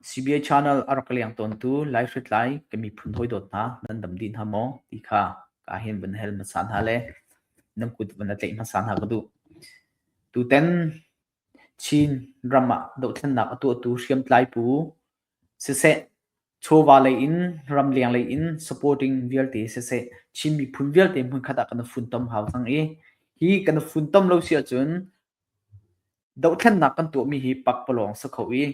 CBA Channel a rak leng tawntu Laihritlai ka miphun hawidawt hna nan dam dih hna maw ti kha ka hin van hal hmasa hna le nan kut van a tlaih hmasa hna ka duh. Tuten Chin ram ah dohthlennak a tuahtu hriamtlai pu siseh, chawva lei in ramleng lei in supporting vialte siseh, Chin miphun vialte hmunkhat ah kan i funtom hau cang i hi kan i funtom lo si ahcun dohthlennak kan tuahmi hi pakpalawng si kho i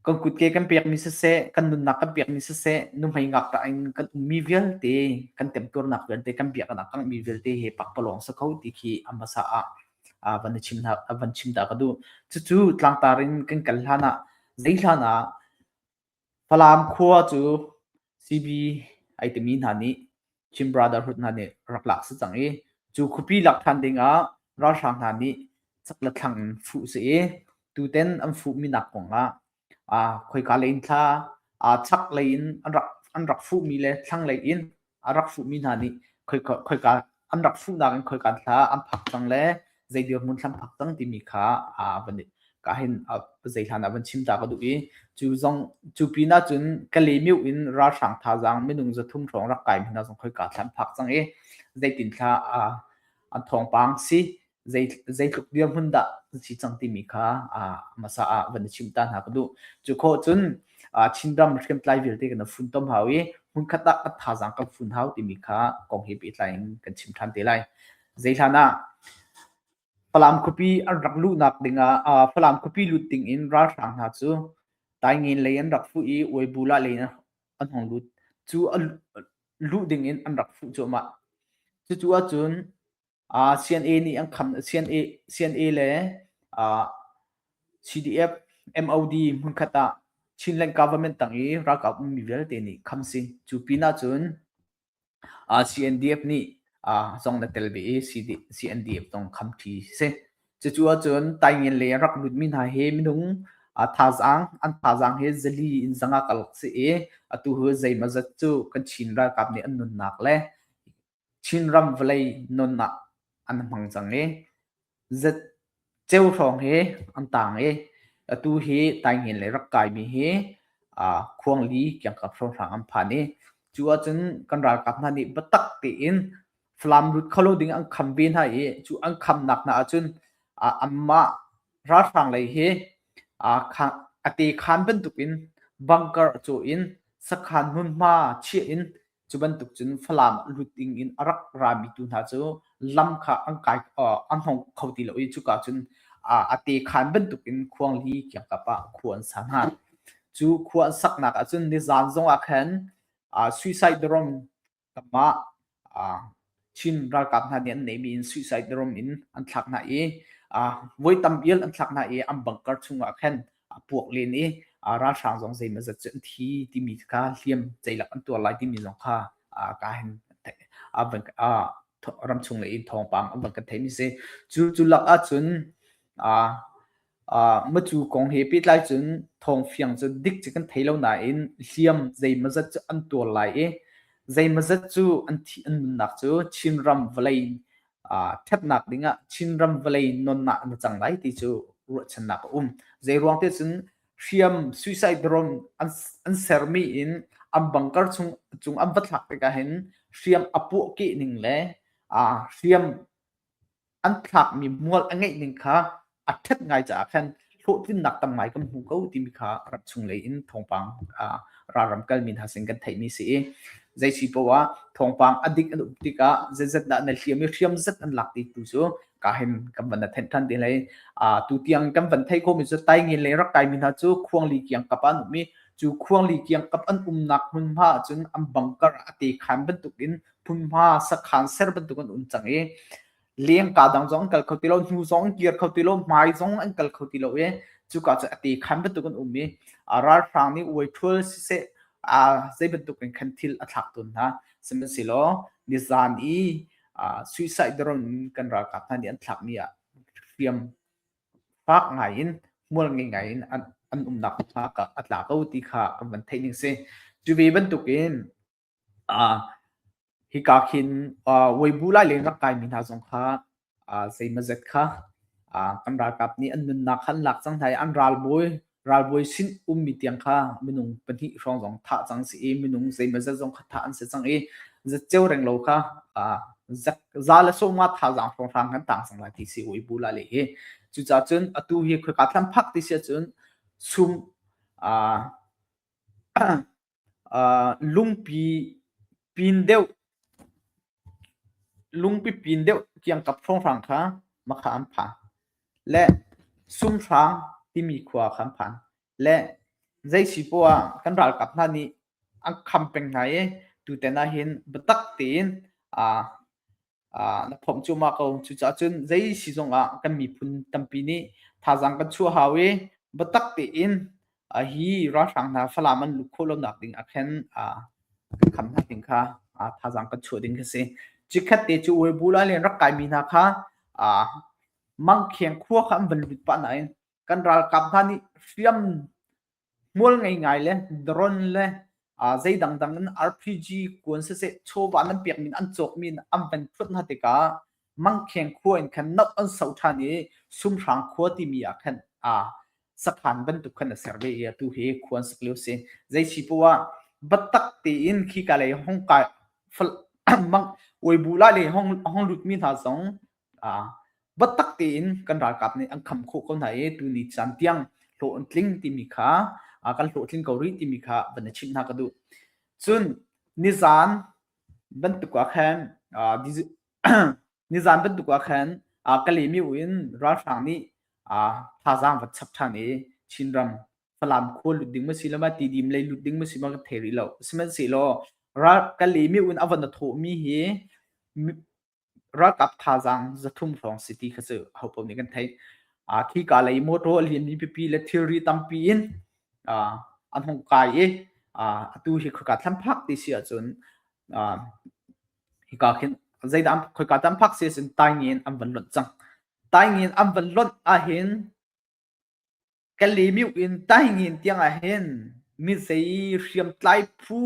kan kutke kan pekmi siseh, kan nunnak kan pekmi siseh, nuhmei ngakṭah in kan ummi vialte, kan temtuarnak vialte, kan biaknak kanghmi vialte hi pakpalawng si kho ti khi a hmasa ah van i chim hna, van chim ta ka duh. Cucu tlangtar in kan kal hlan ah, zei hlan ah Falam khua cu CB ai timi hna nih Chin Brotherhood hna nih rak lak si cang i cu khuapi lak ṭhan ding ah ralhrang hna nih chak le thlang in fuh si i tuten an fuhmi nak kong ah khoika lei in thla chak lei in an rak fuhmi le thlang lei in a rak fuhmi hna nih khoika an rak fuhnak in khoika thla an phak cang le zei dirhmun thla an phak cang timi kha van ka hin zei hlan ah van chim ta ka duh i cu zong cu pin ah cun Kalemiu in ralhrang thazaang minung 300 hrawng rak kai mi hna zong khoika thla an phak cang i zeitin thla an thawngpang si zeitluk dirhmun dah an si cang timi kha hmasa ah van i chimh ta hna ka duh. Cu khawh cun Chinram hriamtlai vialte kan i funtom hau i hmunkhat ah kan thazaang kan fun hau timi kha kong he pehtlai in kan chim ṭhan te lai. Zei hlan ah Falam khuapi an rak luhnak dingah Falam khuapi lut ding in ralhrang hna cu Taingen lei an rak fuh i Uaibula lei in an hung lut. Cu luh ding in an rak fuh cuahmah. Cucu ahcun CNA nih an kham CNA le CDF MOD hmunkhat ah Chinland government tang i ralkap ummi vialte nih kham si. Cu pin ahcun CNDF nih zong na tel ve i CNDF zong kham ṭhi si. Cucu ahcun Taingen lei a rak lutmi hna hi minung thazaang an thazaang hi zali in zanga kal si i atu hi zeimawzat cu kan Chin ralkap nih an nunnak le Chinram vawlei non ah an hmang cang i zatceu hrawng hi an taang i atu hi Taingen lei rak kaimi hi Khuangli kiangkap hrawnghrang an phan i cu ahcun kan ralkap hna nih biatak tein Falam lut kho lo ding an kham ve hna i cu an khamnak hna ahcun anmah ralhrang lei hi a te khan bantukin bunker cawh in sakhan hmunhma chiah in Cu bantuk cun Falam lut ding in a rak rami tu hna cu lam kha an kai an hong kho ti lo i cuka cun a te khan bantuk in Khuangli kiangkap ah khua an sa hna. Cu khua an saknak ah cun nizan zong ah khan suicide drone kam ah Chin ralkap hna nih an neihmi in suicide drone in an thlak hna i voi tam ial an thlak hna i an bunker chungah khan a puak len i ralhrang zong zeimawzat cu an thi timi kha hliam ceilak an tuar lai timi zong kha ka hin ramchung lei in thawngpang an van kan theihmi si. Cu cu lak ahcun Matu kong he pehtlai cun thawngfiang cu dik cu kan thei lo nain hliam zeimawzat cu an tuar lai i zeimawzat cu an thih an nunnak cu Chinram vawlei ṭhatnak dingah Chinram vawlei non ah an cang lai ti cu ruahchannak a um. Zeiruang te cun hriam suicide drone an sermi in an bunker chung cung an va thlak tikah hin hriam a puah keh ning le hriam an thlakmi mual a ngeih ning kha a ṭhat ngai caah khan hlawhtlinnak tam ngai kan hmu ko timi kha ram chung lei in thawngpang ralram kalmi hna sin kan theihmi si i zei si poah ah thawngpang a dik an um tikah zeizat dah na hliam i hriam zat an lak ti tu cu ka hin kan van na thenh ṭhan ti hlei. Tu tiang kan van theih khawhmi cu Taingen lei rak kaimi hna cu Khuangli kiang kap ah an um i cu Khuangli kiang kap an umnak hmunhma ahcun an bunker a te khan bantukin hmunhma sakhan ser bantuk an um cang i lengka dang zong an kal kho ti lo, hnu zong an kir kho ti lo, hmai zong an kal kho ti lo i cuka cu a te khan bantuk an um i ralhrang nih uaithul siseh zei bantuk in khan thil a thlak tawn hna. Sihmanhsehlaw nizan i suicide drone in kan ralkap hna nih an thlakmi ah hriam fak ngai in hmual ngei ngai in an umnak hma a tla ko ti kha kan van theih ning si. Cu ve bantukin Hika khin Weibu laileng rak kaimi hna zong kha zeimawzat kha kan ralkap nih an nunnak kha an lak cang hna i an ralbawi. Ralbawi sin ummi tiang kha minung pahnih hrawng zong thah cang si i minung zeimawzat zong kha thah an si cang i zatceo reng lo kha za le sawmnga thazaang hrawnghrang kan tang cang lai ti si Weibo la le hi. Cucaah cun atu hi khoika thlam phak ti si ahcun sum lungpi pin deuh lungpi pin deuh kiangkap hrawnghrang kha makha an phan. Le sumhrang timi khua kha an phan. Le zei si poah ah kan ralkap hna nih an kham peng hna i tutan ahhin biatak tein na phomh cuahmah ko. Cucaah cun zei si zongah kan miphun tampi nih thazaang kan chuah hau i biatak tein hi ralhrang hna Falam an lut khawh lonak ding ah khan kan kham hna ding kha thazaang kan chuah ding khi si. Chikkhat te cu Weibo la len rak kaimi hna kha Mangkheng khua kha an van lut pah nain kan ralkap hna nih hriam Hmual ngei ngai le drone le zei dangdang in RPG kuan siseh chawva nan pekmi in an cawkmi in an van phut hna tikah Mangkheng khua in khan noh an soh ṭhan i Sumhrang khua timi ah khan sakhan bantuk khan a ser ve i atu hi khua an sak lio si. Zei si poah ah biatak tein khika lei hong kai mang Weibu la lei hong hong lutmi hna zong Biatak tein kan ralkap nih an kham khawh ko hna i tuni caan tiang hlawh an tling timi kha kan hlawhtling ko rih timi kha van i chimh hna ka duh. Cun nizaan bantuk ah khan nizaan bantuk ah khan Kalemiu in ralhrang nih thazaang va chap ṭhan i Chinram Falam khua lut ding ma si lo ma Tidim lei lut ding ma si ma kan thei rih lo. Sihmanhsehlaw ral Kalemiu in a van a thawhmi hi Ralkap thazaang 300 hrawng si ti kha cu ahopaoh nih kan theih. Khika lei mawṭaw a lianmi pipi le thilri tampi in an hung kai i atu hi khoika thlamphak ti si ahcun hika khin zeidah khoika thlamphak si ahcun Taingen an van lonh cang. Taingen an van lonh ahhin Kalemiu in Taingen tiang ahhin mizei hriamtlai phu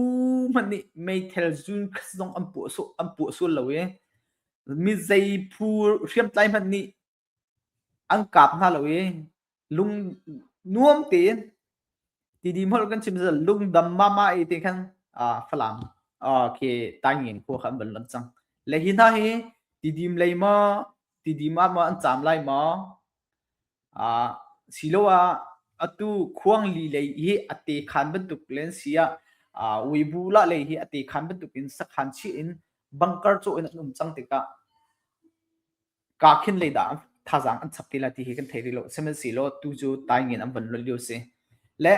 hmanh nih meithal zun khat zong an puah an puah sual lo i mizei phu hriamtlai hmanh nih an kap hna lo i lung nuam tein Tidim holh kan chim lungdam mama i ti khan Falam khi Taingen khua kha an van lonh cang. Le hi hna hi Tidim lei maw Tidim ah maw an caam lai maw Siloah atu khuangli lei hi a tekhan bantuk len si ah Weibu lah lei hi a tekhan bantuk in sakhan chih in bunker cawh in an um cang tikah kaa khin lei dah thazaang an chap ti lai ti hi kan thei rih lo. Sihmanhsehlaw tu cu taingin an van luan lio si. Le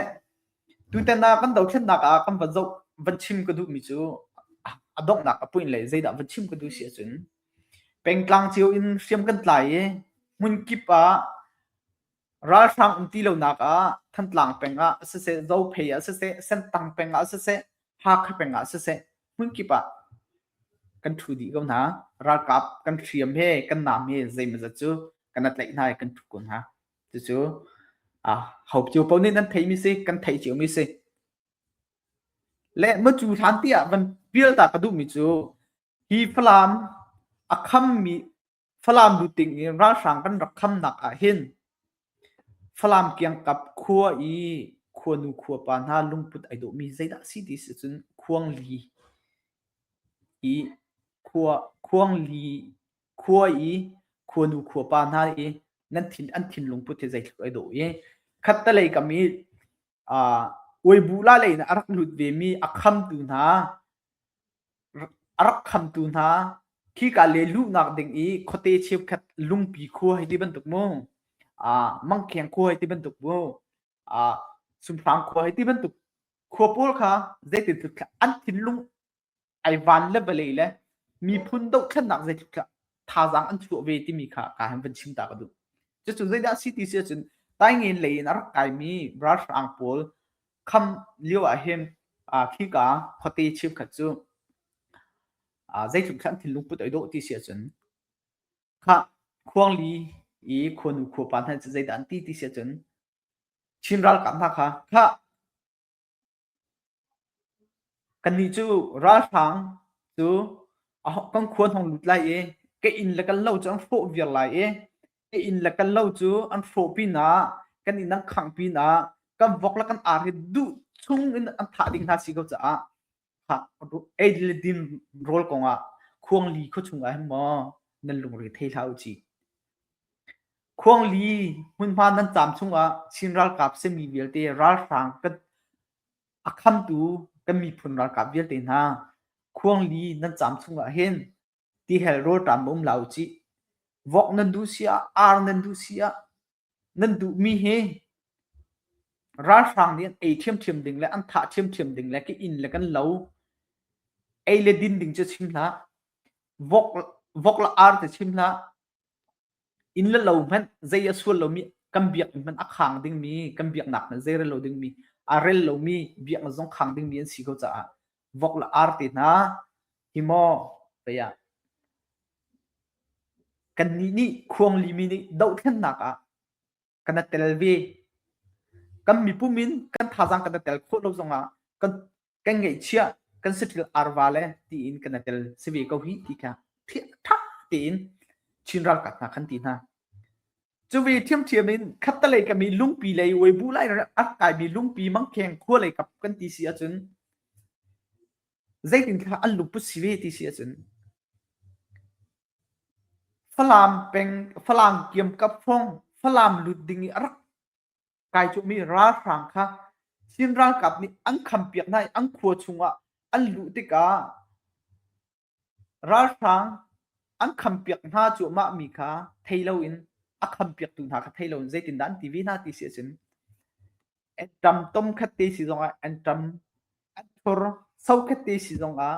tutan ah kan dothlennak ah kan van zoh van chim ka duhmi cu a donghnak a point lei zeidah van chim ka duh si ahcun Pengtlang cio in hriam kan tlai i hmunkip ah ralhrang um ti lonak ah Thantlang peng ah siseh, Zophei ah siseh, Sentang peng ah siseh, Hakha peng ah siseh, hmunkip ah kan ṭhu dih ko hna. Ralkap kan hriam he kan nam he zeimawzat cu kan tlaih hna i kan ṭhu ko hna. Cucu ho cio paoh nih nan theihmi si, kan theih ciomi si. Le macu hlan tiah van pial ta ka duhmi cu Hi Falam a khammi Falam luting i ralhrang kan rak khamnak ahhin Falam kiangkap khua i khuanu khuapa hna lungput ai dawhmi zeidah a si ti si cun Khuangli i khua Khuangli khua i khuanu khuapa hna i nan thin an thinlung put hi zeitluk ai dawh i khattelei kam i uh, Uibu la lei in a rak lut vemi a khamtu hna A rak khamtu hna khika le luhnak ding i khuate cheukhat lungpi khua hei ti bantuk mu, Mangkheng khua hei ti bantuk mu, Sumhrang khua hei ti bantuk khua pawl kha zeitin tluk an thinlung ai van le vawlei le miphun dohthlennak zeitluk thazaang an chuah ve timi kha ka han van chim ta ka duh. Cucu zeidah si ti si ahcun Taingen lei in a rak kaimi ralhrang pawl kham lio ah hin khika khuate cheukhat cu zeitluk khan thinlung put ai dawh ti si ahcun khah khuangli i khuanu khuapa hna cu zeidah an ti ti si ahcun Chin ralkap hna kha khah kannih cu ralhrang cu kan khua hong lut lai i ka inn le kan lo cu an hrawh viar lai i ka inn le kan lo cu an hrawh pinah kan inn an khangh pinah. Kan vok le kan ar hi duh chung in an thah ding hna si ko caah ei le din rawl kong ah Khuangli khua chung ah hin maw nan lungre thei hlah u ci. Khuangli hmunhma nan caam chung ah Chin ralkap simi vialte ralhrang kan a khamtu kan miphun ralkap vialte hna Khuangli nan caam chung ah hin tihel rawlṭam um la u cih. Vok nan duh si ah, ar nan duh si ah, nan duhmi hi ralhrang nih an ei ṭhiamṭhiam ding le an thah ṭhiamṭhiam ding le ka inn le kan lo ei le din ding cu chim hlah. Vok, vok le ar cu chim hlah. Inn le lo hmanh zei a sual lomi kan biakinn hmanh a khang dingmi, kan biaknak hmanh zei rel lo dingmi, a rel lomi biaknak zong khang dingmi an si ko caah vok le ar te hna hi maw pei ah kannih nih khuanglimi nih dohthlennak ah kan i tel ve. Kan mipum in kan thazaang kan i tel khawh lo zongah kan kan ngeihchiah kan saṭil arva le tiin kan i tel si ve ko hi ti kha ṭha tein Chin ralkap hna khan ti hna. Cu ve ṭhiamṭhiam in khattelei kam i lungpi lei Weibu lai a kaimi lungpi mangkheng khua lei kap kan ti si ahcun zeitin kha an lungput si ve ti si ahcun Falam peng Falam kiamkap hrawng Falam lut ding i a rak kai cuhmi ralhrang kha Chin ralkap nih an khampiak hna i an khua chungah an luh tikah ralhrang an khampiak hna cuahmahmi kha thei loin a khampiaktu hna kha thei loin zeitindah an ti ve hna ti si ahcun anṭam tom khat te si zongah anṭam anthur so khat te si zongah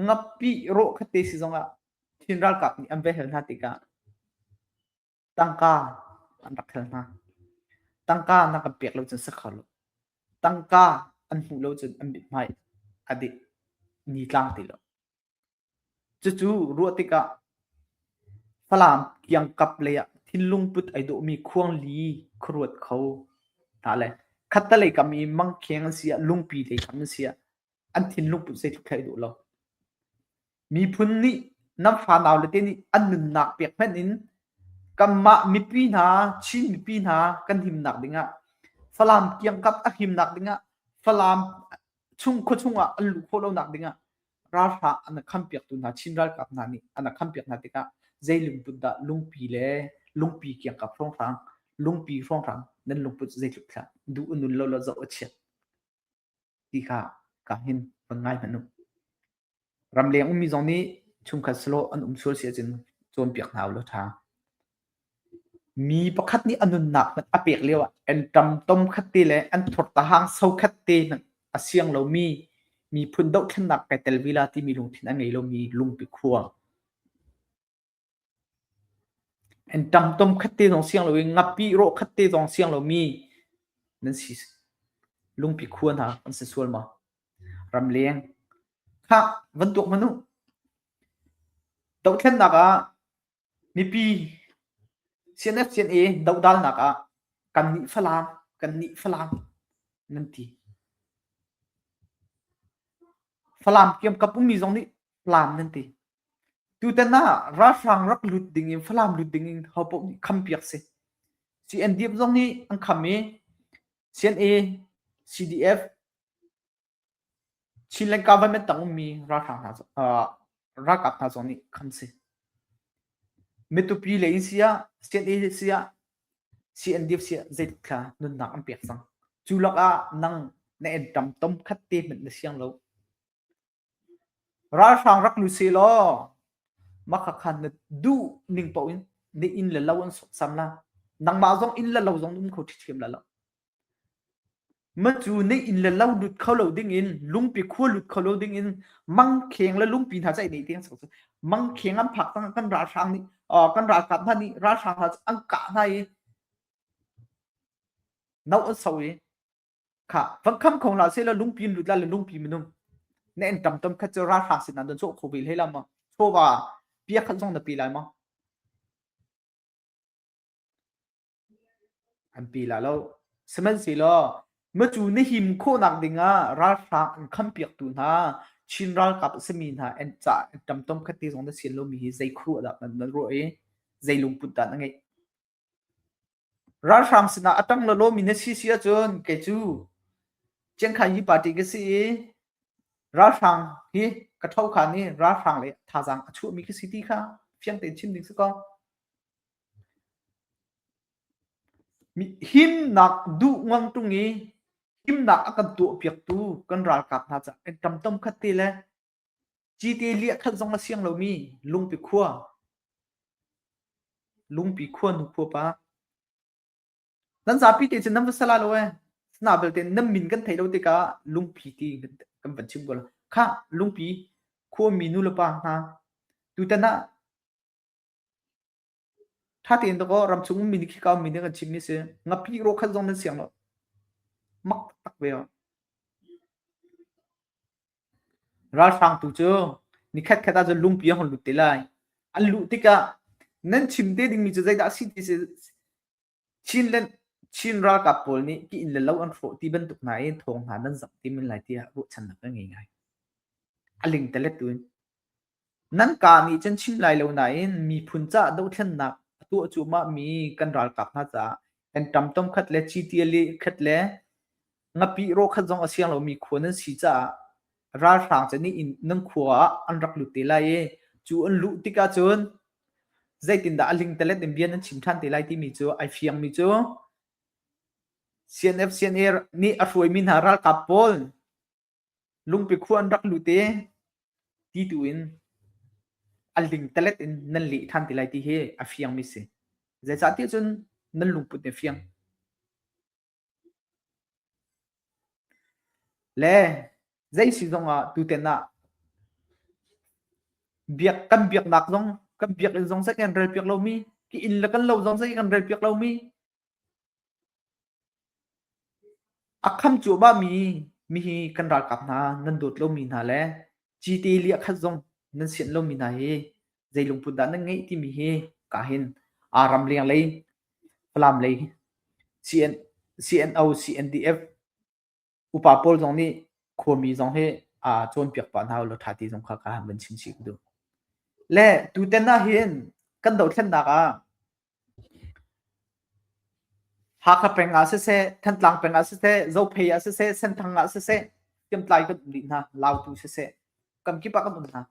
ngapih rawh khat te si zongah Chin ralkap nih an va hel hna tikah Tangka an rak hal hna. Tangka na kan pek lo cun si kho lo. Tangka an hmuh lo cun an mithmai a dih nitlang ti lo. Cucu ruah tikah Falam kiangkap lei ah thinlung put ai dawhmi khuangli khuaruat kho hna le khattelei kam i mangkheng an si ah lungpi lei kam an si ah an thinlung put zeitluk thla ai dawh lo. Miphun nih nan fanau le te nih an nunnak pek hmanh in kanmah mipi hna Chin mipi hna kan himnak dingah Falam kiangkap a himnak dingah Falam chung khuachung ah an luh khawh lonak dingah ralhrang an khampiaktu hna Chin ralkap hna nih an khampiak hna tikah zei lungput dah lungpi le lungpi kiangkap hrawnghrang lungpi hrawnghrang nan lungput zeitluk thlah duh a nun lo lo zoh a chiat ti kha ka hin van ngai hmanh u. Ramleng ummi zong nih chungkhat sawlawh an um sual si ahcun cawnpiak hna ulaw ṭha. Mi pakhat nih a nunnak hmanh a pek lioah anṭam tom khat te le an thurtahang so khat te hmanh a siang lomi miphun dohthlennak kai tel ve la timi lungthin a ngei lomi lungpi khua. Anṭam tom khat te zong siang loin ngapih rawh khat te zong siang lomi nan si. Lungpi khua hna an si sual maw? Ramleng. Khah, van tuak hmanh u. Dohthlennak ah mipi CNF CNA dohdalnak ah kannih Falam, kannih Falam nan ti. Falam kiamkap ummi zong nih Falam nan ti. Tutan ah ralhrang rak lut ding in Falam lut ding in hopaoh nih khampiak si. CNDF zong nih an kham i CNA, CDF, Chinland government tang ummi ralhrang hna uh, ralkap hna zong nih kham si. Mitupi lei in si ah, CNA si ah, CNDF si ah zeitluk thla nunnak an pek cang. Cu lakah nang na en tam tom khat te hmanh na siang lo. Ralhrang rak lut sehlaw makhakha na duh ning paoh in na inn le lo an sawksam la. Nangmah zong inn le lo zong na um kho ṭhiṭhiam la lo. Macu na inn le lo lut kho lo ding in lungpi khua lut kho lo ding in mangkheng le lungpi hna cu ai nei tiang cu mangkheng an phak cang kan ralhrang nih kan ralkap hna nih ralhrang hna cu an kah hna i no an so i Khah, van kham kho hlah sehlaw lungpi in lut la le lungpi minung na en tam tam khat cu ralhrang sin ah nan cawh kho ve hlei la maw? Chawva pia khat zong na pe lai maw? An pe la lo. Sihmanhsehlaw macu na him khawhnak dingah ralhrang an khampiaktu hna Chin ralkap a simi hna an ca an tam tom khat te zong na sian lomi hi zei khuaruah dah nan ruah i zei lungput dah na ngeih? Ralhrang sinah a ṭang lawlawmi na si si ahcun kei cu Ciangkhanyi party ka si i ralhrang hi ka ṭhokhan i ralhrang le thazaang a chuahmi ka si ti kha fiang tein chim ding si ko. Himnak duh ngang ṭung i himnak a kan tuahpiaktu kan ralkap hna caah kan ṭam tom khat te le cite liah khat zong a siang lomi Lungpi khua Lungpi khua nu khua pa nan zapi te cun nan va sala lo ee. Sana belte nan min kan theih lo tikah lungpi ti kan van chim ko la. Khah lungpi khuami nu le pa hna tutan ah Ṭha tein dakaw ramchung ummi nih khika ummi nih kan chimmi si. Ngapih rawh khat zong nan siang lo. Mak taktak ve aw. Ralhrang tu cu nikhat khat ahcun lungpi a hung lut te lai. An luh tikah nan chim te dingmi cu zeidah a si ti si Chin le Chin ralkap pawl nih ki inn le lo an hrawh ti bantuk hna i thawng hna nan zamh ti men lai tiah ruahchannak ka ngei ngai. A lingtalet tu in. Nan kaa nih cun chim lai lo nain miphun caah dothlennak a tuah cuahmahmi kan ralkap hna caah kan ṭamtom khat le citiali khat le ngapih rawh khat zong a siang lomi khua nan si caah ralhrang cu nih nan khua ah an rak lut te lai i cu an luh tikah cun zeitindah a lingtalet in bia nan chim ṭhan te lai timi cu ai fiangmi cu CNF CNA nih a hruaimi hna ralkap pawl Lungpi khua an rak lut i ti tu in a lingtalet in nan leh ṭhan ti lai ti hi a fiangmi si. Zeicahtiah cun nan lungput nih a fiang. Le zei si zongah tutan ah biak kan biaknak zong kan biakinn zong zei kan relpiak lomi, ki inn le kan lo zong zei kan relpiak lomi, A kham cuahmahmi mihi kan ralkap hna nan dawt lomi hna le cite liahkhat zong nan sianh lomi hna hi zei lungput dah nan ngeih timi hi ka hin aa ramleng lei Falam lei CN, CNO CNDF upa pawl zong nih khuami zong hi aa cawnpiak pah hna ulaw ṭha ti zong kha ka han van chim chih ka duh. Le tutan ah hin kan dothlennak ah Hakha peng ah siseh, Thantlang peng ah siseh, Zophei ah siseh, Senthang ah siseh, hriamtlai kan um dih hna, Lautu siseh, kamkip ah kan um hna.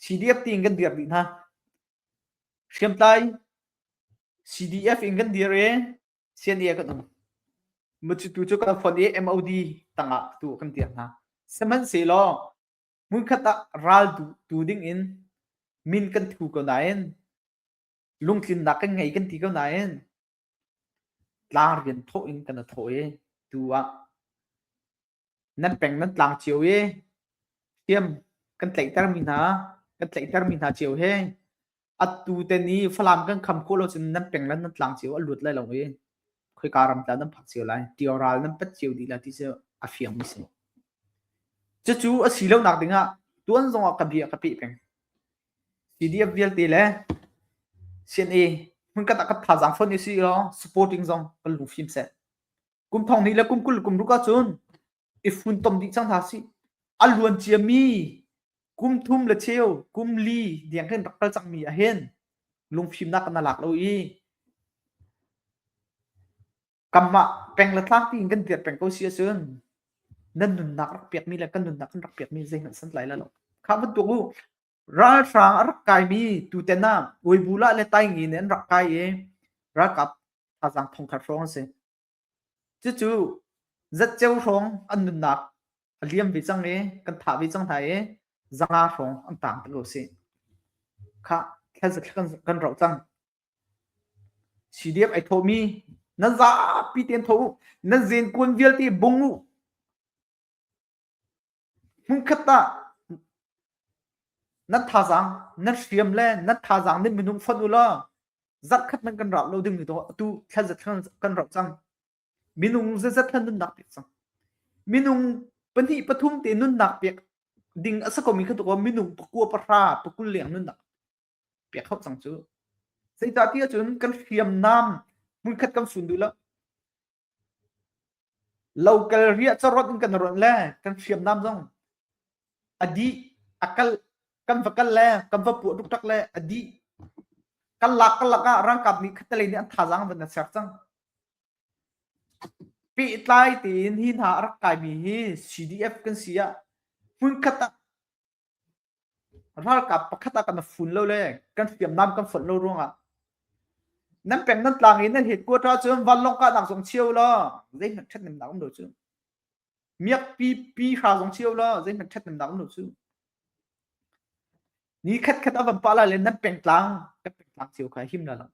CDF tiin kan dir dih hna. Hriamtlai CDF in kan dir i CNA kan um. Mucutu cu kan fon i MOD tangah tu kan dir hna. Sihmanhsehlaw hmunkhat ah ral tu, tu ding in min kan thu ko nain lungtlinnak kan ngei kan ti ko nain tlang rian thawh in kan thawh i tu ah nan peng nan tlang cio i hriam kan tlaihtermi hna kan tlaihtermi hna cio he atu te ni Falam kan kham khawh lo cun nan peng le nan tlang cio a lut lai lo i khoika ram tla nan phak cio lai tio ral nan pat cio dih la ti cu a fiang mi si cucu a si lo nak ding ah tuan zong ah ka bia ka peh peng CDF vialte le CNA hmunkhat ah ka thazaang fon i si law supporting zong kan lungfim seh kum thong hnih le kum 20 kum ruk ahcun i funtom dih cang hna sih. A luan ciami kum thum le cheu, kum li tiang khin rak kal cangmi ahhin lungfimnak kan lak lo i kanmah peng le tlang tiin kan dir peng ko si ahcun nan nunnak rak pekmi le kan nunnak kan rak pekmi zeihmanh santlai la lo. Kha bantuk u ralhrang a rak kaimi tuten ah Uibulah le Taingi nih an rak kai i ralkap thazaang thongkhat hrawng an si. Cucu zatceo hrawng an nunnak a liam ve cang i kan thah ve cang hna i zanga hrawng an tang ti ko sih. Khah, thla kan, kan rauh cang. CDF ai thawhmi nan zapi tein tho u. Nan zenkuan vialte bung u. Hmunkhat ah nan thazaang, nan hriam le nan thazaang nan minung fonh u law zarhkhat hmanh kan rauh lo ding mi atu thla zat kan rauh cang. Minung zazat hlan nunnak pek cang. Minung pahnih pathum te nunnak pek ding a si komi kha tuk minung pakua pahra pakul leng nunnak pek hau cang cu. Zeicahtiah cun kan hriamnam hmunkhat kan fun duh lo. Lokal riah carawt in kan rawnh le kan hriamnam zong a dih a kal kan va kal le kan va puah duktak le a dih. Kan lak kan lak ah ralkap nih khattelei nih an thazaang van na ser cang. Pehtlai tein hi hna a rak kaimi hi CDF kan si ah hmunkhat ah ralkap pakhat ah kan fun lo le kan hriamnam kan fonh lo ruangah nan peng nan tlang i nan headquarter ahcun vanlawng kahnak zong chio law zeihmanh ṭhathnemnak um lo cu. Miakpi pi hra zong chio law zeihmanh ṭhathnemnak um lo cu. Ni khat khat a van pah lai le nan pengtlang kan pengtlang cio kha him la lo.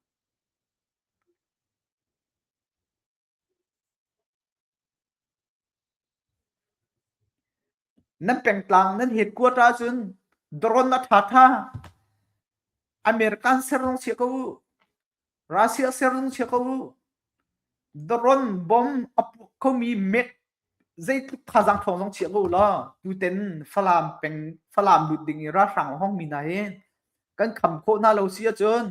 Nan pengtlang nan headquarter ahcun drone a ṭhaṭha American ser zong chia ko u. Russia ser zong chia ko u. Drone bomb a puak khomi mek zeitluk thazaang ṭhawng zong chia ko u law tuten Falam peng Falam lut ding i ralhrang a hongmi hna hi kan kham khawh hna lo si ahcun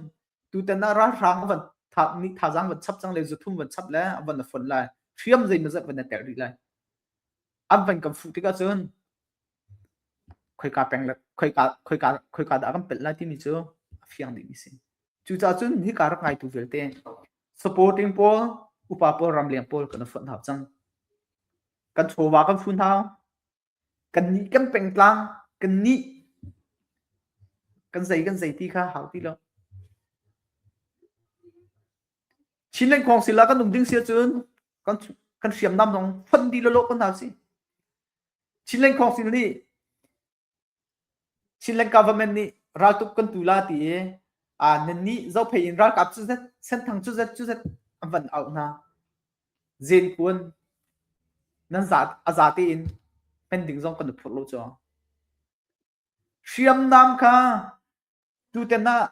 tutan ah ralhrang van tha nih thazaang van chap cang le zuthum van chap le a van a fonh lai hriam zeimawzat van a telh rih lai an van kan fuh tikah cun khoika peng le khoika khoika khoika dah kan pelh lai timi cu a fiang dih mi si cucaah cun hika rak ngaitu vialte supporting pawl upa pawl ramleng pawl kan fonh hau cang kan chawva kan fun hau Kannih kan pengtlang, kannih kan zei kan zei ti kha hau ti lo. Chinland Council ah kan um ding si ahcun kan kan hriamnam zong fonh dih lawlaw ko hna usih. Chinland Council nih Chinland government nih raltuk kan tu la ti i ah nannih Zophei in ralkap cu zet, Senthang cu zet cu zet an van auh hna. Zenkuan nan za a za tein hman ding zong kan i phurh lo cu. Hriamnam kha tutan ah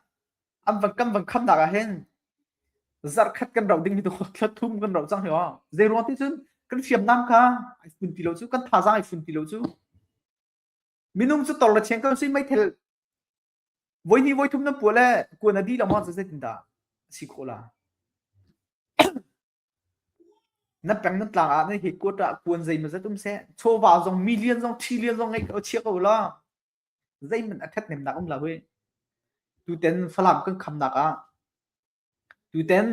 an van kan van khamnak ah hin zarhkhat kan rauh ding hi tu thla thum kan rauh cang hi aw. Zei ruang ti cun kan hriamnam kha ai fun ti lo cu kan thazaang ai fun ti lo cu. Minung cu tor le cheng kan si meithel voi hnih voi thum nan puah le kuan a dih lo maw zeitindah a si khawh la? Na peng nan tlang ah nan headquarter ah kuan zeimawzat um seh, chawva zong million zong trillion zong ngei ko chia ko law zeihmanh a ṭhathnemnak um lo hoi. Tuten Falam kan khamnak ah tuten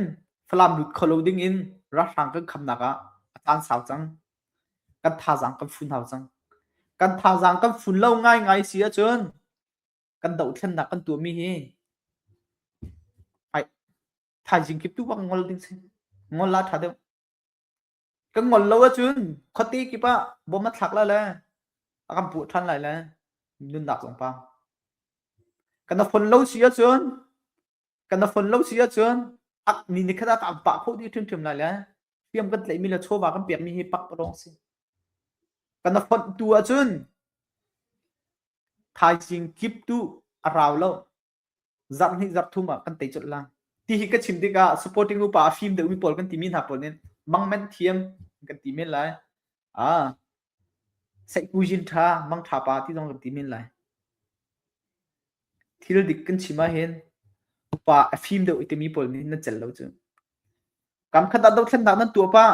Falam lut kho lo ding in ralhrang kan khamnak ah a caan sau cang. Kan thazaang kan fun hau cang. Kan thazaang kan fun lo ngaingai si ahcun kan dohthlennak kan tuahmi hi ai thaizing kip tu bak ngol ding si. Ngol la ṭha deuh. Kan ngol lo ahcun khuate kip ah bom a thlak lai le a kan puah ṭhan lai le nunnak zong pa. Kan a fon lo si ahcun kan a fon lo si ahcun ak ni ni khat ah ka pah khawh dih ṭhimṭhim lai le hriam kan tlaihmi le chawva kan pekmi hi pak lawng si. Kan a fonh tu ahcun thaizing kip tu a rau lo. Zarh hnih zarh thum ah kan tei colh la. Ti hi ka chim tikah supporting upa a fim deuhmi pawl kan timi hna pawl nih mangmanh thiam kan ti men lai. Ah, saihkuzin ṭha, mangṭha pa ti zong kan ti men lai. Thil dik kan chim ahhin upa a fim deuh i timi pawl nih nan cel lo cu. Kam khat ah dothlennak nan tuah pah,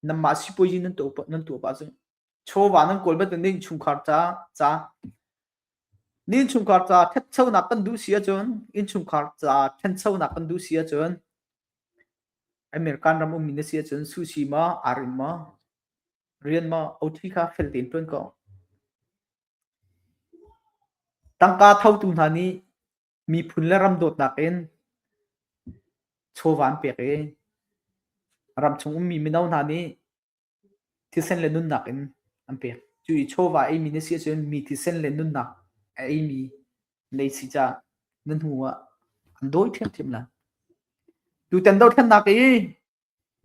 nanmah sipuazi nan tuah nan tuah pah cu. Chawva nan kawl bantuk nih innchungkhar ca ca Ni innchungkhar ca ṭhatchonak kan duh si ahcun innchungkhar ca ṭhanchonak kan duh si ahcun American ram ummi na si ahcun sushi maw, arin maw, rian maw, OT kha fel tein ṭuan ko. Tangka thotu hna nih miphun le ram dawtnak in chawva an pek i ramchung ummi mino hna nih thisen le nunnak in an pek. Cu i chawva eimi na si ahcun mi thisen le nunnak a eimi nei si caah na hnu ah an dawi ṭhiamṭhiam lai. Tutan dothlennak i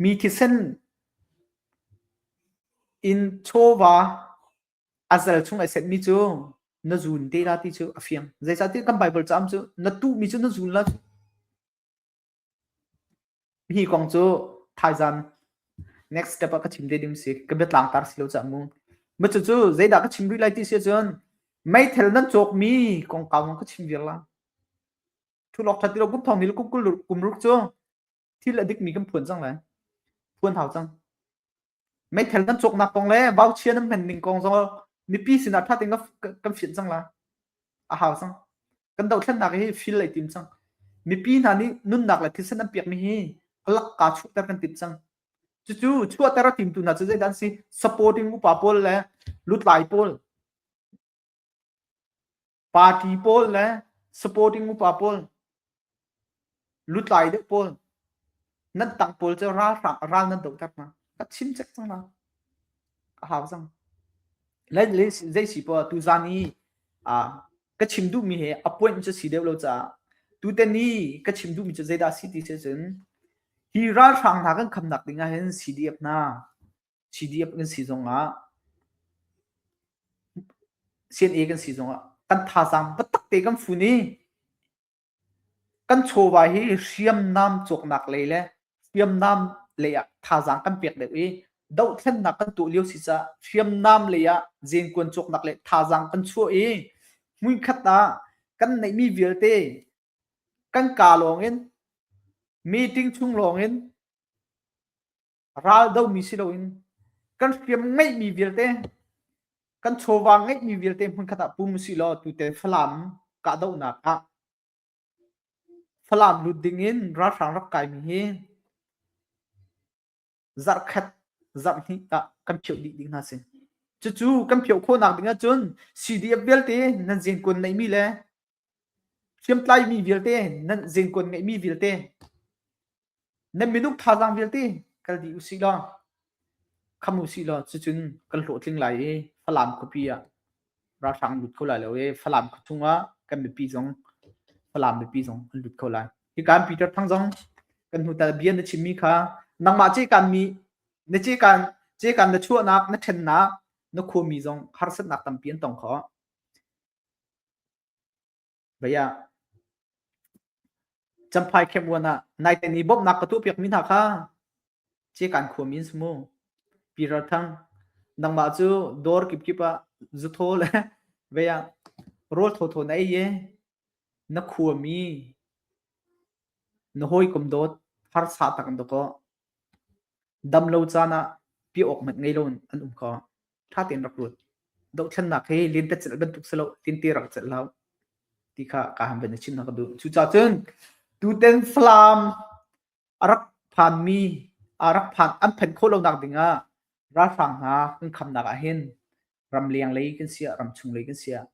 mi thisen in chawva a zal chung ai setmi cu na zun te la ti cu a fiang. Zeicahtiah kan Bible caam cu na tuhmi cu na zun la. Hi kong cu thaizan next step ah ka chim te ding si. Ka biatlang tar si lo cah mu. Ma cucu zeidah ka chim rih lai ti si ahcun meithel nan cawkmi kongkau ka chim viar la. Thulok that ti lo kum thong ni le kum kul kum ruk cu thil a dikmi kan phuan cang lai. Phuan hau cang. Meithel nan cawknak kong le vauchia nan hman ning kong zong mipi sinah ṭha tein kan fianh cang la. A hau cang. Kan dohthlennak hi fil ai tim cang. Mipi hna nih nunnak le thisen an pekmi hi a lakka chuahter kan timh cang. Cucu chuahter a timtu hna cu zeidah an si? Supporting upa pawl le lutlai pawl, party pawl le supporting upa pawl, lutlai deuh pawl, nan tang pawl cu ralhrang ral nan dohter hna. Ka chim cek cang la. Ka hau cang. Le le zei si poah tuzan i ka chim duhmi he a point cu si deuh lo caah tuten i ka chim duhmi cu zeidah si ti si cun hi ralhrang hna kan khamnak ding ah hin CDF hna CDF kan si zong ah CNA kan si zong ah kan thazaang biatak te kan fun i Kan chawva hi hriamnam cawknak lei le hriamnam lei ah thazaang kan pek deuh i dohthlennak kan tuah lio si caah hriamnam lei ah zenkuan cawknak le thazaang kan chuah i hmunkhat ah kan neihmi vialte kan kaa lawngin meeting chung lawngin ral domi si loin kan hriam ngeihmi vialte kan chawva ngeihmi vialte hmunkhat ah pum usih law tute Falam kahdohnak ah Falam lut ding in ralhrang rak kaimi hi zarhkhat zarhhnih ah kan phioh dih ding hna si. Cucu kan phioh khawhnak ding ahcun CDF vialte nan zengkuan neihmi le hriamtlaimi vialte nan zengkuan ngeihmi vialte Nan minung thazaang vialte kal dih usih law kham usih law cucun kan hlawhtling lai i Falam khuapi ah ralhrang lut kho lai lo i Falam khuachung ah kan mipi zong Falam mipi zong an lut kho lai. Hika in Peter Thang zong kan hnu tal bia na chimmi kha nangmah cekan mi na cekan cekan na chuahnak na ṭhennak na khuami zong harsatnak tampi an tong kho. Baya Champhai Khemuan ah naite ni bawmhnak ka tuahpiakmi hna kha Cekan khuami an si mu. Peter Thang, nangmah cu dawr kipkip ah zuthaw le vei ah rawl thawthaw na ei i na khuami na hawikom dawt harsa tak an dawkaw Dam lo caan ah piah awk hmanh ngei lo in an um kho. Ṭha tein rak ruat. Dohthlennak hi lentecelh bantuk si lo, tinte rak celh hlah ti kha ka han van i chim hna ka duh. Cucaah cun tuten Falam a rak phanmi a rak phan an phanh khawh lonak ding ah ralhrang hna kan khamnak ah hin ramleng lei kan siah ramchung lei kan siah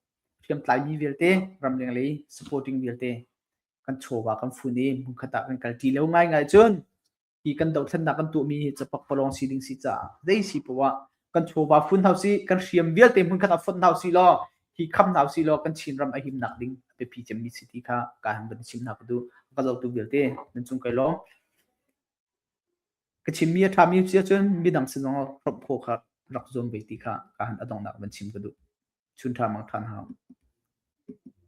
hriamtlaimi vialte ramleng lei supporting vialte kan chawva kan fun i hmunkhat ah kan kalṭi lo ngaingai cun hi kan dothlennak kan tuahmi hi capakpalawng si ding si caah zei si poah kan chawva fun hau si kan hriam vialte hmunkhat ah fonh hau si law hi kham hau si law kan Chinram a himnak ding a biapi cemmi si ti kha ka han van chim hna ka duh. Ka zohtu vialte nan cung kai lawm. Ka chimmi a ṭhami si ahcun midang sin zong hrawmh khawh kha rak zuam ve ti kha ka han a donghnak van chim ka duh. Chun ṭha mang ṭhan hau.